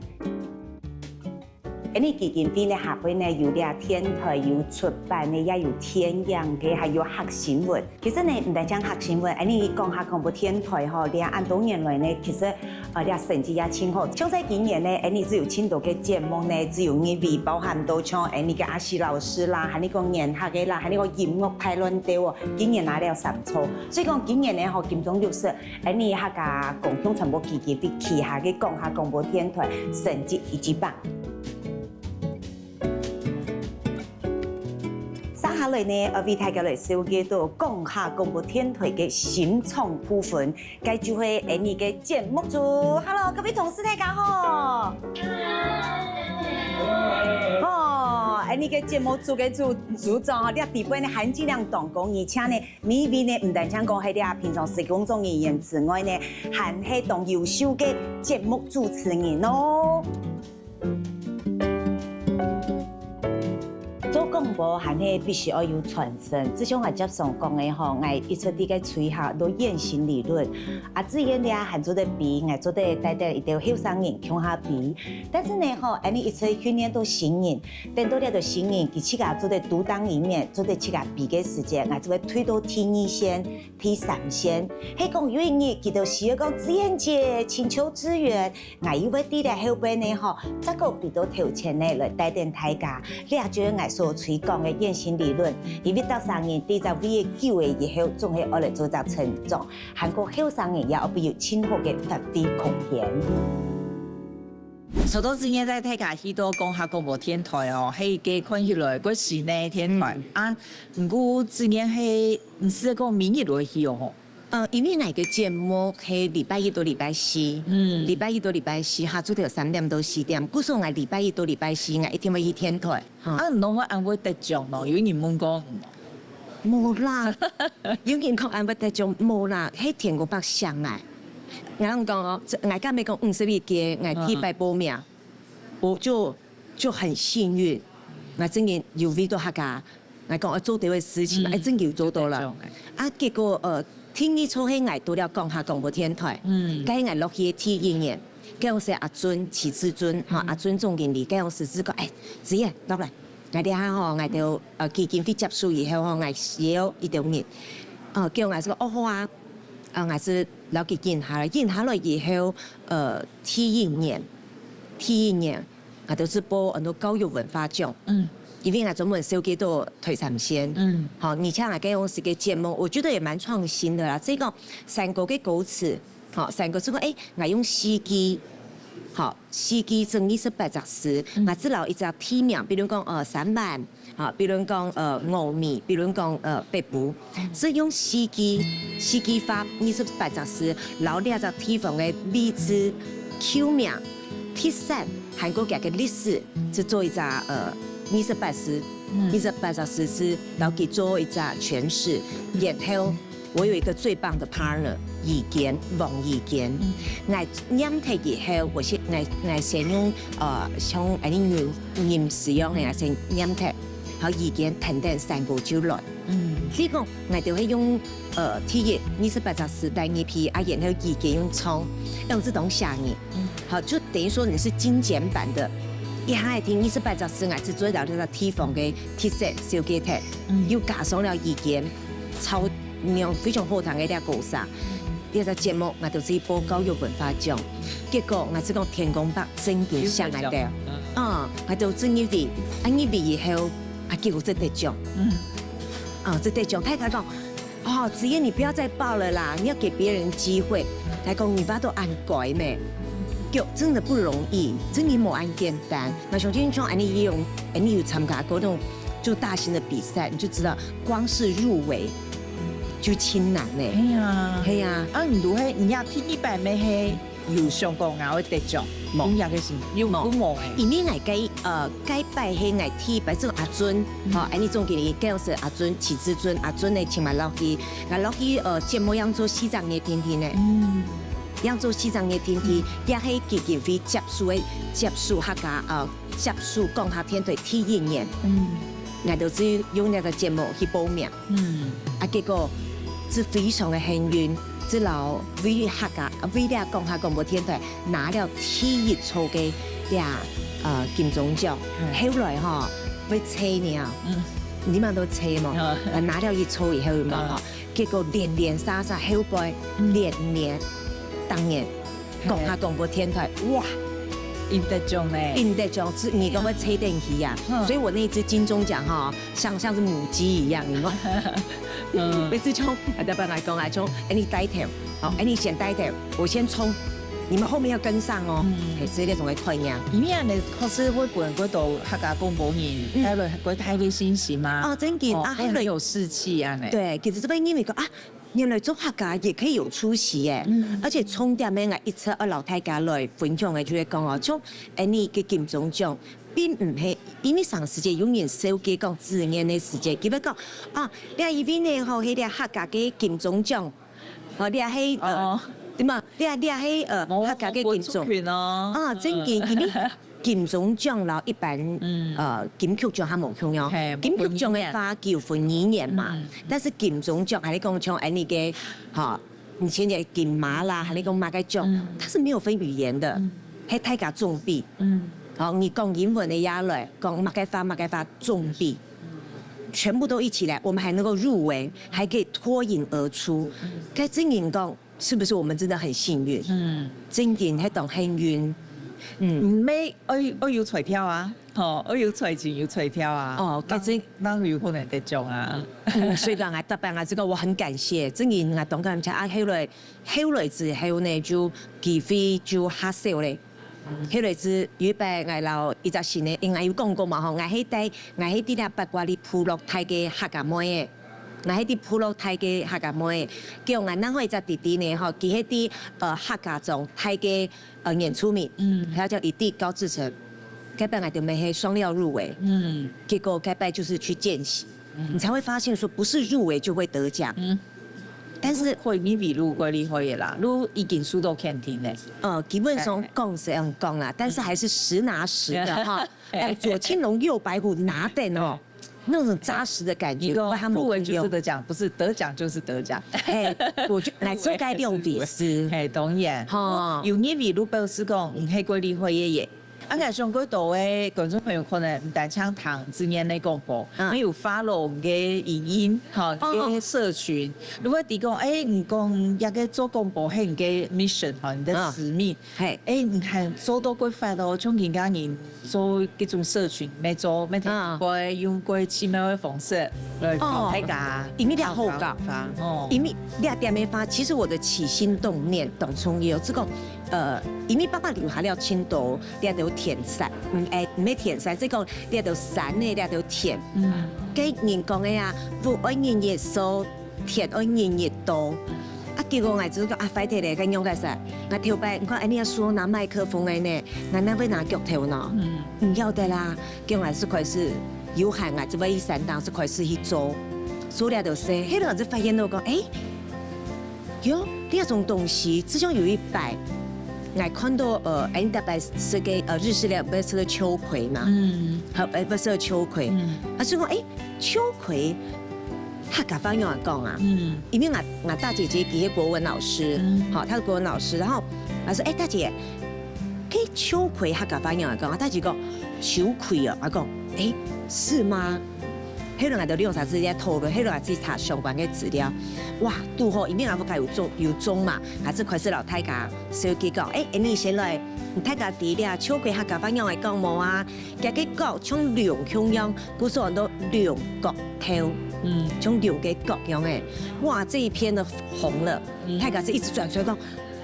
𠊎俚基金會呢下背呢有這電台，有出版个，也有電影个，還有客新聞。其實呢，毋單淨客新聞，𠊎俚講客廣播電台吼，這恁多年來呢，其實，呃，這成績也盡好。像在今年呢，𠊎俚係有盡多个節目呢，係有入圍，包含到像𠊎俚个阿西老師啦，還有講年客个啦，還有講音樂大亂鬥哦，今年拿了三座。所以講今年呢，吼，金鐘六十 𠊎俚客家公共傳播基金會旗下个講客廣播電台成績一級棒。接下來呢，愛為大家來紹介到講客廣播電台个新創部分，該就係𠊎俚个節目組。Hello，各位同事，大家好。哦，𠊎俚个節目組个組，組長哦，這底背呢含金量當高，而且呢， 每位呢，毋單淨講係這平常時工作人員之外呢，還係當優秀个節目主持人哦。做廣播還係必須愛有傳承，就像𠊎輒常講个吼，𠊎一直在該推行到原型理論。啊，子燕這還做得比，𠊎做得帶等一兜後生人共下比。但是呢，吼，𠊎俚一直訓練到新人， 等到這兜新人，佢自家做得獨當一面，做得自家比个時節，𠊎就會退到第二線、第三線。係講有一日，佢兜需要講子燕姐，請求支援，𠊎又會在這後背呢吼，再過飛到頭前呢來帶等大家。這就係𠊎所推廣个原型理論，因為逐儕人在這位久了以後，總係愛來做隻成長，還過後生人也愛有盡好个發揮空間。 受到子燕帶大家去到講客廣播電台哦，係一個看起來較新个電台啊。毋過子燕係毋係講每日都會去哦吼？呃，因為𠊎个節目係禮拜一到禮拜四，嗯，禮拜一到禮拜四下晝頭三點到四點，故所𠊎禮拜一到禮拜四𠊎一定會去電台。啊，你攏會恁會得獎咯？有人問過你無？ 無啦，有人講恁會得獎無啦，係天公伯惜𠊎。𠊎摎你講哦，這𠊎敢會講五十一屆，𠊎第一擺報名，我就就很幸運，𠊎真个有為到客家，𠊎講愛做到个事情，嗯，哎，真个有做到了。得獎哎。啊，結果呃，第二座係𠊎到了講客廣播電台，嗯，該𠊎落去个第一年，該時阿尊，徐志尊，哈，嗯，阿尊總經理，該時就講，哎，子燕，老闆， ，𠊎這下吼，𠊎兜呃基金會接手以後吼，𠊎需要一兜人，呃，叫𠊎係講，哦，好啊，啊，𠊎係摎佢應下來，應下來以後，呃，第一年，第一年，𠊎兜係報很多教育文化獎，嗯，因為𠊎專門紹介到台三線，嗯，好，而且𠊎該用這個節目，我覺得也蠻創新的啦，這個山歌个歌詞，好，山歌係講，誒，𠊎用四句，好，四句係二十八隻字，𠊎只摎一隻地名，比如講，呃，三灣， 啊，比如講，呃，峨眉，比如講，呃，北埔，係用四句，四句話，二十八隻字，摎這隻地方个位置、舊名、特色，還過佢个歷史，係做一隻，呃，二十八字，二十八隻字係摎佢做一隻詮釋，然後 我有一個最棒的partner，怡娟，黃怡娟。𠊎唸忒以後，𠊎先，𠊎，𠊎先用，呃，像恁呢吟，吟詩樣个，𠊎先唸忒，好，怡娟跈等山歌就來。所以講，𠊎兜係用，呃，第一，二十八隻字帶入去，啊，然後怡娟用唱，用這種寫呢。好，就等於說你是精簡版的，一下仔聽二十八隻字，𠊎只做到這個地方个特色紹介忒，又加上了怡娟 超讓非常好聽个這歌聲。這隻節目𠊎兜係報教育文化獎，結果𠊎係講天公伯真經惜𠊎兜，嗯，𠊎兜真入圍，啊入圍以後，啊結果真得獎，嗯，啊真得獎，太太講，哦，子燕你不要再報了啦，你要給別人機會，來講你爸都恁該咩，就真的不容易，真的無恁簡單。那像今天像恁呢也有，恁呢有參加過那種 就大型的比賽，你就知道光是入圍就盡難呢。係啊，係啊，啊，你都係，你也第一擺咩係有想講𠊎會得獎，無，你也个心有有無誒？因為𠊎該呃該擺係𠊎第一擺，這個阿尊，吼，恁呢總經理，該時阿尊，徐志尊，阿尊呢請𠊎落去，𠊎落去呃節目樣做四隻月定定呢，嗯，樣做四隻月定定，也係基金會接手个接手客家呃 接手講客電台第一年，嗯，𠊎兜就用這個節目去報名，嗯，啊，結果係非常个幸運，就摎為客家，為了講客廣播電台拿了第一座个這呃金鐘獎，後來吼會吹呢，嗯，你們都吹嘛，呃拿了一座以後嘛吼，結果連連續續後背連連當年 講客廣播電台，哇，贏得獎呢，贏得獎，係你講个吹電器啊，所以我那一支金鐘獎哈，像像是母雞一樣，你知道嗎？每次就啊，老闆來講啊，就哎你帶頭，好，哎你先帶頭，我先衝，你們後面要跟上哦，哎，是那種的概念。因為呢，確實會分過多客家廣播人，帶來過大个信息嘛，哦，真的啊，很有士氣啊呢。對，其實這邊因為講啊。 原來做客家也可以有出息耶！而且重點呢，𠊎一直愛摎大家來分享个，就係講哦，像恁呢个金鐘獎，並毋係因為上時節有人紹介講資源个時節，佢會講啊，這一位呢吼，係這客家个金鐘獎，吼，這係呃，對嘛？這這係呃客家个金鐘，啊，正經，因為 金鐘獎摎一般呃金曲獎還無共樣，金曲獎个話佢有分語言嘛，但是金鐘獎還係講像恁呢个，哈，以前个金馬啦，還係講麼个獎，它是沒有分語言的，係大家總比，好，你講英文个也來，講麼个話麼个話總比，全部都一起來，我們還能夠入圍，還可以脫穎而出，該正經講， 是不是我們真的很幸運？嗯，正經係當幸運。嗯，毋係愛愛有彩票啊，吼，愛有彩金有彩票啊。哦，該正，哪有可能得獎啊？嗯，所以講啊，大班啊，這個我很感謝，正經啊，當感謝啊，後來後來之後呢，就機會就較少咧。後來之有一擺，𠊎摎一隻新个，應該有講過嘛吼，𠊎係帶𠊎係在這八卦里部落大个客家妹仔。 𠊎係在部落大个客家妹，叫𠊎另外一隻弟弟呢，吼，佢係在呃客家庄大个呃原住民，嗯，他叫弟弟高志成。該擺𠊎兜乜係雙料入圍，嗯，結果該擺就是去見習，你才會發現說不是入圍就會得獎，嗯，但是會你比如過厲害个啦，你已經受到肯定咧，呃，基本上講是恁樣講啦，但是還是實拿實的哈，哎，左青龍右白虎拿等哦。 那種扎實的感覺，你說入圍就是得獎，不是得獎就是得獎。嘿，我就來做該兩回事。嘿，當然，吼，有入圍就表示講，嗯，係過厲害个耶。啊，𠊎想過多个觀眾朋友可能毋單淨聽志燕个廣播，嗯。還有follow你个影音，吼，哦，哦。你个社群。如果你講，哎，你講這个做廣播係你个mission，吼，你个使命，嗯。嘿。哎，你看做到幾發咯，像今个人做這種社群，乜做，乜聽，嗯。會用過奇妙个方式來幫大家。哦，因為你好搞。哦。因為你點个話，其實我的起心動念當重要，這个，呃，因為爸爸留下了盡多 這兜田產，嗯，誒，毋係田產，係講這兜山个這兜田。嗯。該人講个啊，屋愛日日掃，田愛日日倒。啊，結果𠊎就講啊，壞忒咧，該仰結煞？𠊎頭擺，你看，恁呢啊，手拿麥克風个呢，𠊎哪會拿钁頭呢？嗯。毋曉得啦，結果𠊎就開始有閒，𠊎就會去山頂，就開始去做，做了就係，後來就發現到講，誒， 喲，這種東西，就像有一擺，𠊎看到，呃，恁呢特別係个，呃，日式个，毋係个秋葵嘛。嗯。好，呃，毋係个秋葵。嗯。啊，所以講，誒，秋葵，客家話仰般講啊？嗯。因為𠊎，𠊎大姐姐佢係國文老師，嗯。好，她是國文老師，然後她說，誒，大姐，該秋葵客家話仰般講啊？大姐講，秋葵哦，𠊎講，誒，是嗎？ 後來𠊎兜兩儕就在討論，後來𠊎就查相關个資料。哇，拄好，因為𠊎屋下有種，有種嘛，𠊎就開始摎大家紹介講，誒，恁呢先來，大家知了，秋葵客家話仰般講無啊？佢个角像龍共樣，故所安到龍角豆，嗯。像龍个角樣誒。哇，這一篇呢紅了，嗯。大家就一直傳出來講，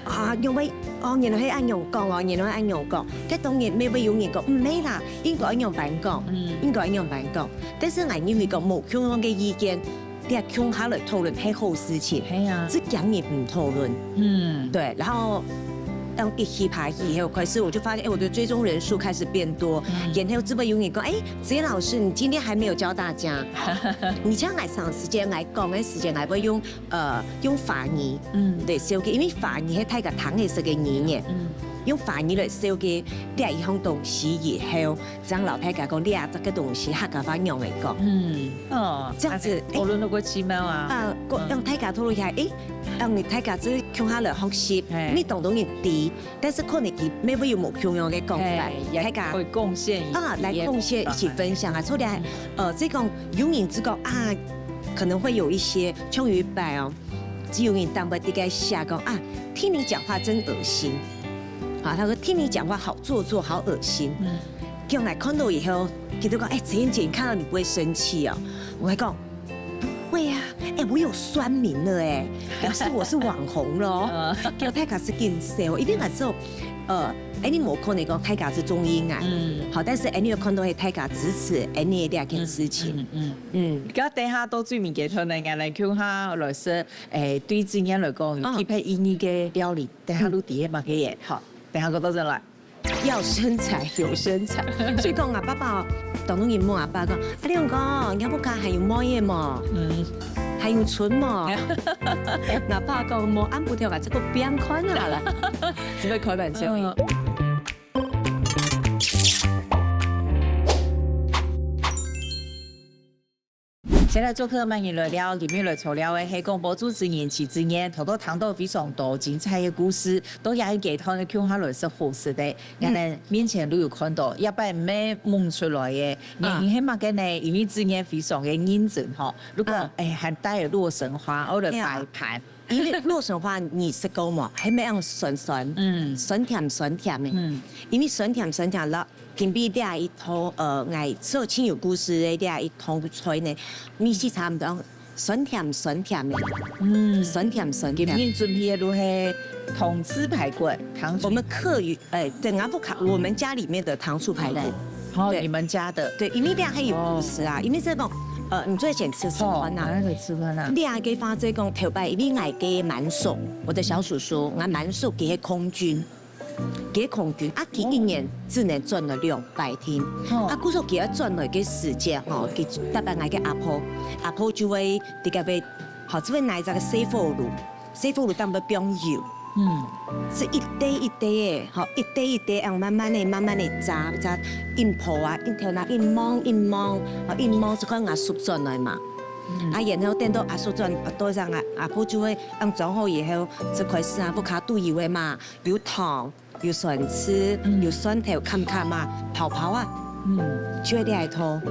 啊，仰會，哦，原來係恁樣講哦，原來係恁樣講。該當然乜會有人講，毋係啦，應該恁樣般講，嗯。應該恁樣般講。但是𠊎認為講，無共樣个意見，大家共下來討論係好事情。係啊。只驚人毋討論。嗯。對，然後，當一起爬以後，開始我就發現，哎，我的追蹤人數開始變多，嗯。然後就會有人講，哎，子燕老師，你今天還沒有教大家。你像𠊎上時間來講个時間，𠊎會用 呃，用華語，嗯。來紹介，因為華語係大家聽得識个語言，嗯。用華語來紹介這一項東西以後，正摎大家講這隻个東西客家話仰般講。嗯，哦，這樣子，啊，討論到過奇妙啊。啊，過，嗯。讓大家討論一下，誒，讓大家就共下來學習，嘿。因為當多人知，但是可能佢乜會有無共樣个講法，嘿，也大家可以貢獻一，啊，來貢獻，一起分享啊，出來，嗯。呃，這種有人之講啊，可能會有一些，像有一擺哦， 就有人當擺在該寫講啊，聽你講話真噁心。啊，他說聽你講話好做作，好噁心。嗯。叫𠊎看到以後，佢就講，哎，子燕姐，你看到你不會生氣哦？我還講，不會啊，哎，我有酸民了哎，表示我是網紅了哦。嗯。叫大家就緊笑，一定愛做，呃，哎，你無可能講大家就中意𠊎，嗯。好，但是哎，你有看到大家支持哎，你這件事情，嗯，嗯，嗯。嗯。該等下到最尾个時候呢，𠊎來共下來說， 誒，對子燕來講，有特別意義个料理，等下就知係麼个耶，吼，等下過到再來。要身材有身材，所以講啊，爸爸哦，當多人問阿爸講，啊，你講，你屋下還有妹仔無？嗯。還有孫無？阿爸講，無，恁不跳啊，這個不要看啊啦，只會開玩笑。嗯。 先來做客，歡迎來尞，今日來坐尞个係廣播主持人徐子燕，頭頭聽到非常多精彩个故事，都也係佢同你共下來食好食个。嗯。𠊎等面前都有看到，一擺毋係蒙出來个，嗯。原因係麼个呢？因為子燕非常个認真吼，如果，嗯。哎，還帶了洛神花，或者擺盤， 因為洛神花你食過無？係乜樣酸酸，嗯。酸甜酸甜个。嗯。因為酸甜酸甜啦，今晡日這一道，呃，𠊎所盡有故事个這一道菜呢，味緒差毋多，酸甜酸甜个。嗯。酸甜酸甜。今日準備个就係糖醋排骨，糖醋。我們客語，哎，對，𠊎屋下，我們家裡面的糖醋排骨。對。 哦，對。你們家的。對，因為這還有故事啊，哦。因為這種，呃，你最先吃什麼呢？哦，哪裡吃飯啊？這个話就講頭擺，因為𠊎个滿叔，我的小叔叔，𠊎滿叔佢係空軍，佢係空軍，啊，佢一年只能轉來兩擺天。哦。啊，故所佢愛轉來个時間吼，佢特別𠊎个阿婆，阿婆就會，在該位，吼，就會拿一隻个細火爐， 細火爐頂背放油。嗯。係一垤一垤个，吼，一垤一垤，恁慢慢个、慢慢个炸，炸，緊烰啊，緊烰啊，緊燜，緊燜，吼，緊燜，就看𠊎叔轉來嘛。啊，然後等到阿叔轉到上啊，阿婆就會恁裝好以後，就開始啊，屋下都有个嘛，有糖，有酸醋，有蒜頭，砍砍啊，泡泡啊，嗯，就係這一套。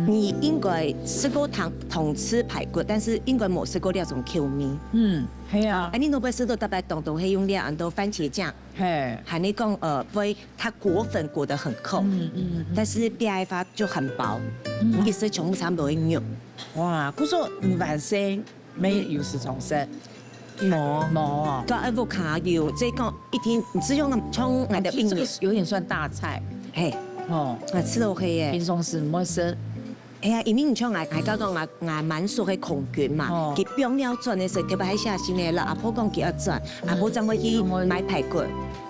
你應該食過糖糖醋排骨，但是應該無食過這種口味。嗯，係啊。啊，你都會食到特別當多，係用這恁多番茄醬。 嘿，還你講，呃，會，它裹粉裹得很厚，嗯嗯，但是邊个話就很薄，你一食全部差不多一肉。哇，故所你晚上沒有時常食？無，無哦。對，哎，屋下有，這講一定，你只用像𠊎个病人，這個有點算大菜，嘿，哦，啊，食落去耶。平常時毋會食。 哎呀，因為你像𠊎，𠊎剛剛𠊎，𠊎蠻熟个空軍嘛，哦，佢放了轉个時，特別還寫信个啦，阿婆講佢要轉，阿婆正會去買排骨，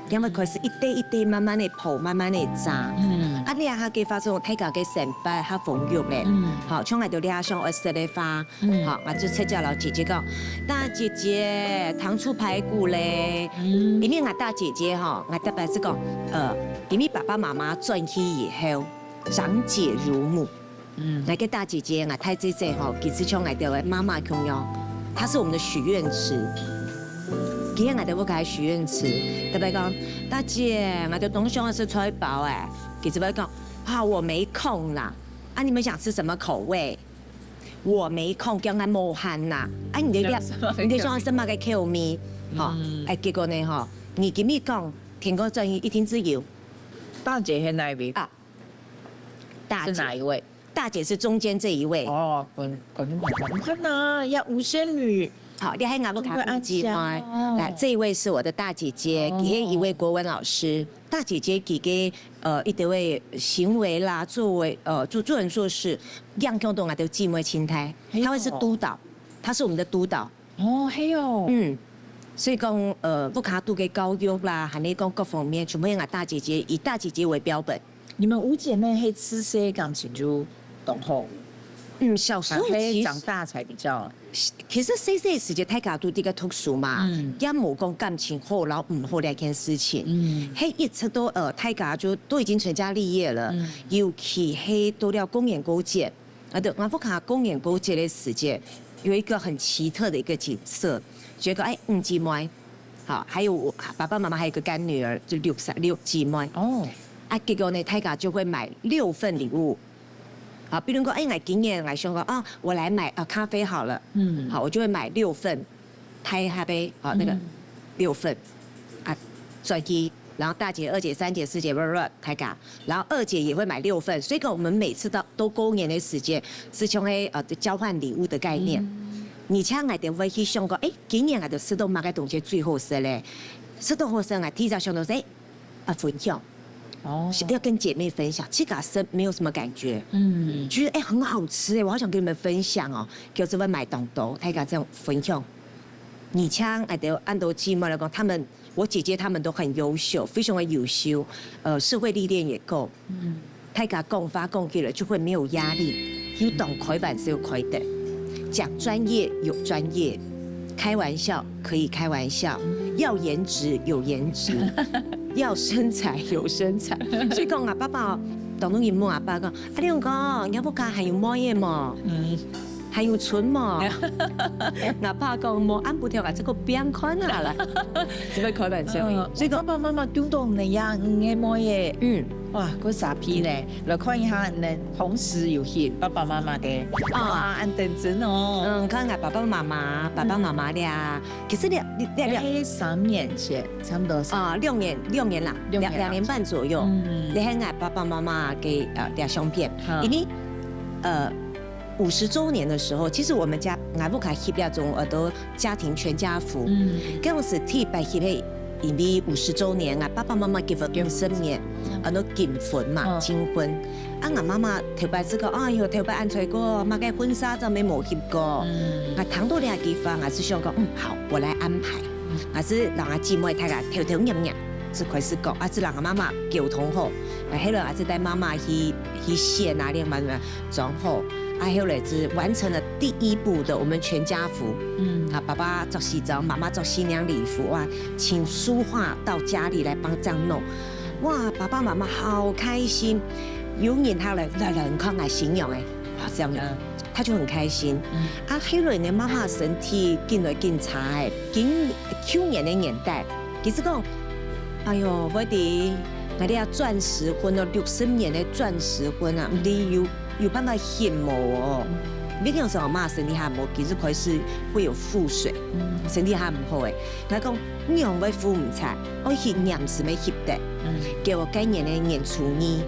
因為開始一垤一垤慢慢个泡，慢慢个炸。嗯，啊，這下个發生大家个生活較豐裕咧，嗯，好，像𠊎兜這下想愛食个話，嗯，好，𠊎就直接摎姐姐講，大姐姐，糖醋排骨咧，嗯，因為𠊎大姐姐吼，𠊎特別係講，呃，因為爸爸媽媽轉去以後，長姐如母。 嗯，𠊎个大姐姐，𠊎大姐姐吼，其實像𠊎兜个媽媽共樣，她是我們的許願池。佢係𠊎兜屋下个許願池，特別講，大姐，𠊎兜當想愛食菜包欸，佢就會講，啊，我沒空啦。啊，你們想吃什麼口味？我沒空，叫𠊎無閒啦。啊，你兜，你兜想愛食麼个口味？吼，哎，結果呢，吼，你今日講，天光轉去一定係有。大姐係哪一位？啊， 大姐，是哪一位？大姐是中間這一位。哦，可能可能你看吶，要五仙女。好，你還拿不卡夫雞嗎？來，這一位是我的大姐姐，也一位國文老師。大姐姐佢个呃一定會行為啦，作為呃做做人做事，影響到𠊎兜姊妹心態。她會是督導，她是我們的督導。 哦，係哦。嗯，所以講，呃，屋下肚个教育啦，還有講各方面，全部係𠊎大姐姐，以大姐姐為標本。你們五姐妹係自細感情就當好？嗯，小時候其實，長大才比較。其實細細時節大家都在該讀書嘛，嗯，也無講感情好摎毋好這件事情。嗯，係一直都呃，大家就都已經成家立業了，嗯，尤其係到了過年過節， 啊，對，𠊎屋下過年過節个時節，有一個很奇特的一個景色，就一個，哎，五姊妹，好，還有我爸爸媽媽還有一個乾女兒，就六三六姊妹。哦，啊，結果呢，大家就會買六份禮物。好，比如講，哎，𠊎今年，𠊎想講，啊，我來買，啊，咖啡好了，嗯，好，我就會買六份，大盒个，好，那個六份，啊，轉去，然後大姐、二姐、三姐、四姐，blah blah blah，大家。 然後二姐也會買六份，所以講我們每次到都過年的時間，係像个呃交換禮物的概念。而且𠊎兜會去想講，哎，今年𠊎兜食到麼个東西最好食咧？食到好食，𠊎第一隻想到係，哎，啊分享。哦，要跟姐妹分享，自家食沒有什麼感覺，嗯，覺得哎很好吃哎，我好想跟你們分享哦，就是會買當多，大家這樣分享。而且𠊎兜恁多姊妹來講，她們 我姐姐她們都很優秀，非常的優秀，呃，社會歷練也夠。嗯，大家講話講起來就會沒有壓力，有當開玩笑開得，講專業有專業，開玩笑可以開玩笑，要顏值有顏值，要身材有身材。所以講啊，爸爸哦，當多人問阿爸講，啊，你講，你屋下還有妹仔無？嗯。 還有存無？阿爸講無，恁不跳啊，這個不要看啊啦，只會開玩笑而已。嗯，所以講，爸爸媽媽中到你呀，你个妹仔，嗯，哇，个傻皮呢，來看一下，你同時有去爸爸媽媽的，啊，哇，恁認真哦。嗯，看看爸爸媽媽，爸爸媽媽咧，其實咧，咧，咧，哎，三年前，差不多三，啊，六年，六年啦，兩，兩年半左右。嗯，你看𠊎爸爸媽媽个呃，這相片，因為呃。 五十週年的時候，其實我們家，𠊎屋下翕了種呃，都家庭全家福。嗯，該時特別翕係因為五十週年，𠊎爸爸媽媽結婚五十年，啊，都金婚嘛，金婚。啊，𠊎媽媽頭擺係講，哎喲，頭擺恁衰過，麼个婚紗照乜無翕過。𠊎聽到這句話，𠊎係想講，嗯，好，我來安排。 還係摎𠊎姊妹大家偷偷摸摸，就開始講，啊，就摎𠊎媽媽溝通好，啊，後來還係帶媽媽去，去選啊，恁樣慢慢裝好，啊，後來就完成了第一步的我們全家福。嗯，啊，爸爸著西裝，媽媽著新娘禮服啊，請書畫到家裡來幫這樣弄。哇，爸爸媽媽好開心，有人客來，來來，你看𠊎新娘欸，啊，這樣。他就很開心。啊，後來呢，媽媽身體緊來緊差欸，今，舊年个年代，其實講，哎喲，我的，𠊎這鑽石婚哦，六十年个鑽石婚啊，毋知有，有辦法翕無哦？你講說媽媽身體還無，其實開始會有腹水，身體還毋好欸。𠊎講，你仰會翕毋出？我翕黏時乜翕得。結果該年个年初二，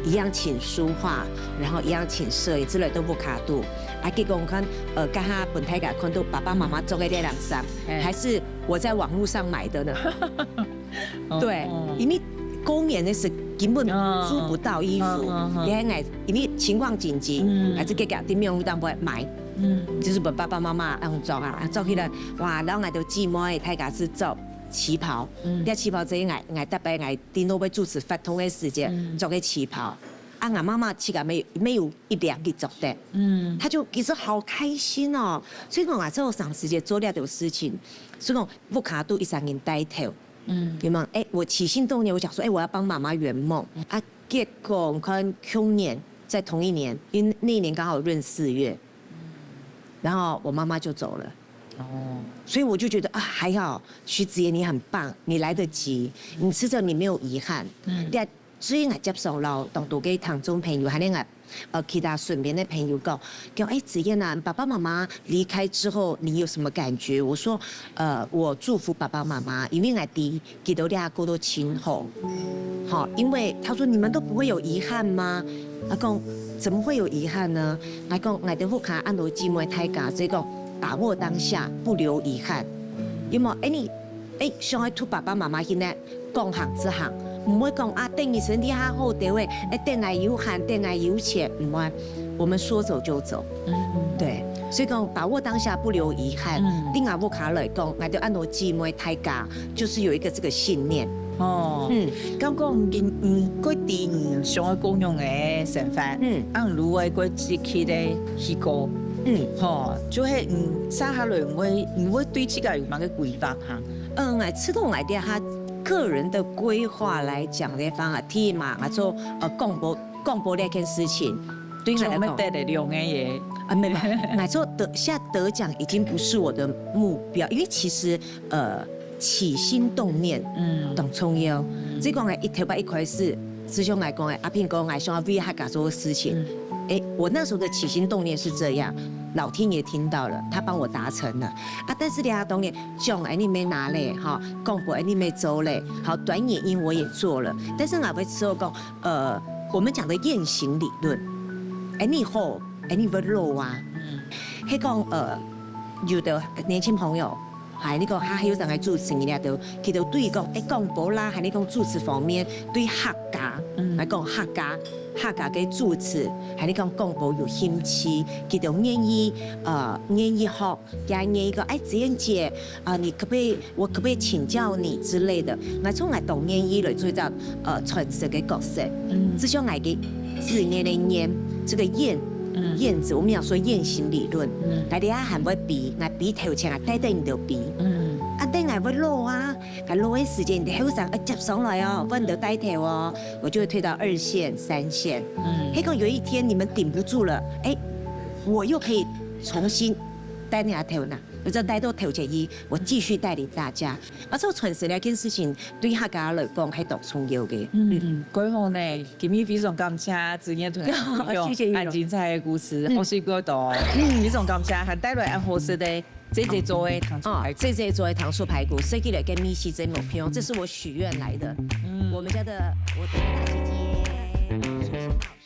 一樣請書畫，然後一樣請攝影之類都無卡度。 啊，結果你看，呃，剛剛本台个看到爸爸媽媽做个這兩衫，還是我在網路上買的呢。對，因為過年的時根本租不到衣服，你還愛，因為情況緊急，還是結果店面有當不買，就是本爸爸媽媽用做啊，啊，做起來，哇，然後𠊎兜姊妹大家是做旗袍，這旗袍這𠊎，𠊎特別𠊎頂多會主持活動的時間做个旗袍。 啊，𠊎媽媽自家沒有，沒有一兩日做得，嗯，她就其實好開心哦。所以講啊，這種長時間做這種事情，所以講屋下都一儕人帶頭，嗯，有沒有？哎，我起心動念，我想說，哎，我要幫媽媽圓夢啊。結果你看，去年在同一年，因為那一年剛好閏四月，然後我媽媽就走了。哦，所以我就覺得啊，還好，徐子言你很棒，你來得及，你吃著你沒有遺憾。嗯，對啊， 所以𠊎接上摎當多个聽眾朋友，還有𠊎，呃，其他身邊的朋友講，講，哎，子燕啊，爸爸媽媽離開之後，你有什麼感覺？我說，呃，我祝福爸爸媽媽，因為𠊎知佢兜這下過到盡好。好，因為他說你們都不會有遺憾嗎？𠊎講，怎麼會有遺憾呢？𠊎講，𠊎兜屋下恁多姊妹大家，所以講把握當下，不留遺憾。有無？哎，你，哎，想愛同爸爸媽媽現在 講行就行，毋會講啊，等你身體較好兜仔，哎，等𠊎有閒，等𠊎有錢，毋會。我們說走就走。嗯，對，所以講把握當下，不留遺憾。嗯，對𠊎屋下來講，𠊎兜恁多姊妹大家，就是有一個這個信念。哦，嗯，感覺你，你過知你想愛過仰个生活，嗯，啊，你會過積極个去過，嗯，吼，就係你接下來你會，你會對自家有麼个規劃哈？ 嗯，𠊎自從𠊎這下個人的規劃來講的話，第一嘛，𠊎做，呃，廣播，廣播這件事情，對𠊎來講，就愛得了兩個耶。啊，沒有，沒有，𠊎做得，現在得獎已經不是我的目標，因為其實，呃，起心動念，嗯，當重要。嗯，所以講呢，一頭擺一開始，就像𠊎講个，阿平哥，𠊎想要為客家做个事情。嗯，哎，我那時候的起心動念是這樣，老天爺聽到了，他幫我達成了。啊，但是呢，當然 像恁呢愛拿咧，哈，廣播恁呢愛做咧，好，短影音我也做了，但是𠊎會知講，呃，我們講的雁行理論，恁呢好，恁呢會老啊。嗯，係講，呃，有的年輕朋友，還你講，他還有想愛主持，人家都，佢都對講，哎，廣播啦，還你講主持方面，對客家，嗯，來講客家，客家个主持，還你講廣播有興趣，佢都願意，呃，願意學。 也願意講，哎，子燕姐，啊，你可不可以，我可不可以請教你之類的？𠊎從來都願意來做一個，呃，傳承个角色。嗯，就像𠊎个子燕个燕，這個燕，嗯，燕子，我們講說雁行理論，嗯，𠊎這下還會飛，𠊎飛頭前啊，帶等你兜飛。嗯，啊，等𠊎會老啊，𠊎老个時間，你後生愛接上來哦，分你兜帶頭哦，我就會退到二線、三線。嗯，係講有一天你們頂不住了，哎，我又可以重新帶你兜頭呢。 我就帶到頭前去，我繼續帶領大家。啊，做傳承這件事情，對客家來講，係當重要个。嗯，嗯，蓋好呢，今日非常感謝子燕同𠊎分享，謝謝玉柔，恁精彩个故事，嗯，學習過多。嗯，非常感謝，還帶來恁好食个姐姐做个糖醋排骨。哦，姐姐做个糖醋排骨，設計了跟米西這目標，這是我許願來的。嗯，我們家的，我的大姐姐。